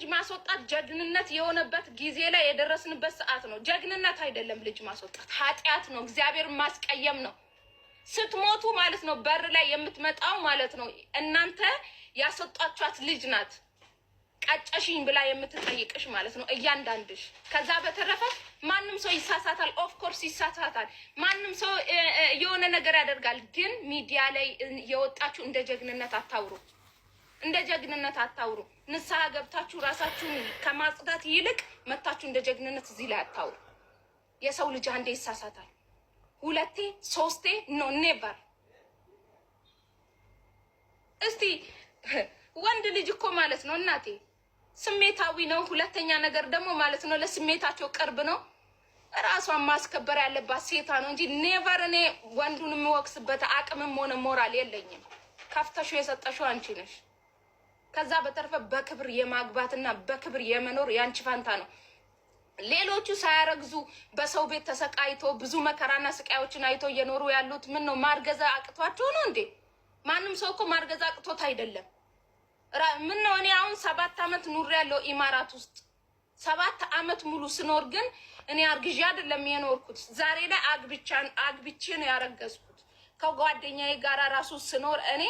ማስወጣት ጀግንነት የሆነበት ጊዜ ላይ የደረስንበት ሰዓት ነው። ጀግንነት አይደለም ልጅ ማስወጣት፣ ኃጢአት ነው። እግዚአብሔር ማስቀየም ነው። ስትሞቱ ማለት ነው በር ላይ የምትመጣው ማለት ነው እናንተ ያስወጣችኋት ልጅ ናት። ቀጨሽኝ ብላ የምትጠይቅሽ ማለት ነው እያንዳንድሽ። ከዛ በተረፈ ማንም ሰው ይሳሳታል፣ of course ይሳሳታል። ማንም ሰው የሆነ ነገር ያደርጋል። ግን ሚዲያ ላይ የወጣችሁ እንደ ጀግንነት አታውሩ፣ እንደ ጀግንነት አታውሩ። ንስሐ ገብታችሁ ራሳችሁን ከማጽዳት ይልቅ መታችሁ እንደ ጀግንነት እዚህ ላይ አታውሩ። የሰው ልጅ አንዴ ይሳሳታል፣ ሁለቴ ሶስቴ no, never። እስቲ ወንድ ልጅ እኮ ማለት ነው እናቴ ስሜታዊ ነው። ሁለተኛ ነገር ደግሞ ማለት ነው ለስሜታቸው ቅርብ ነው። ራሷን ማስከበር ያለባት ሴቷ ነው እንጂ never እኔ ወንዱን የምወቅስበት አቅምም ሆነ ሞራል የለኝም። ከፍተሹ የሰጠሽው አንቺ ነሽ። ከዛ በተረፈ በክብር የማግባትና በክብር የመኖር የአንቺ ፋንታ ነው። ሌሎቹ ሳያረግዙ በሰው ቤት ተሰቃይቶ ብዙ መከራና ስቃዮችን አይቶ እየኖሩ ያሉት ምን ነው ማርገዝ አቅቷቸው ነው እንዴ? ማንም ሰው እኮ ማርገዝ አቅቶት አይደለም። ምን ነው እኔ አሁን 7 አመት ኑሬያለሁ ኢማራት ውስጥ። 7 አመት ሙሉ ስኖር ግን እኔ አርግዤ አይደለም የኖርኩት። ዛሬ ላይ አግብቼ ነው ያረገዝኩት። ከጓደኛዬ ጋር ራሱ ስኖር እኔ